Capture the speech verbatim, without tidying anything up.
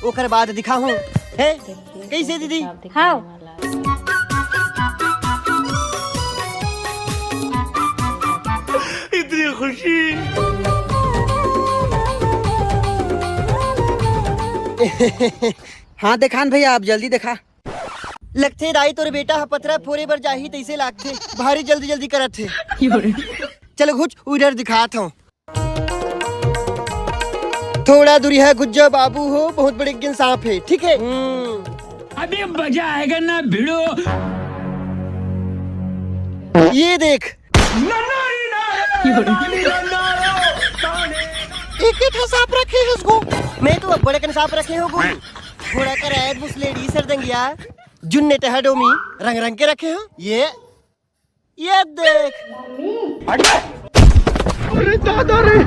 ओकर बाद दिखाहूँ। हे, कइसे दीदी? हाँ। हाँ देखान भैया, आप जल्दी देखा। लगथे दाई तोर बेटा ह पथरा फोरे बर जाही तइसे लागथे, भारी जल्दी जल्दी करत हे। चल घुच, उधर दिखात हूँ। थोड़ा दूरी है गुज्जा बाबू हो, बहुत बड़े गिन सांप है, ठीक है? हम्म। अभी मजा आएगा ना भिड़ो। ये देख। एक ही ठा सांप रखे है उसको। मैं तो अब बड़े कन सांप रखे हो गुरु। घोड़ा का रैद मुसलेड़ी सरदंगिया, जुन्ने टहडोमी रंग रंग के रखे हो। ये, ये देख। अरे दादा रे।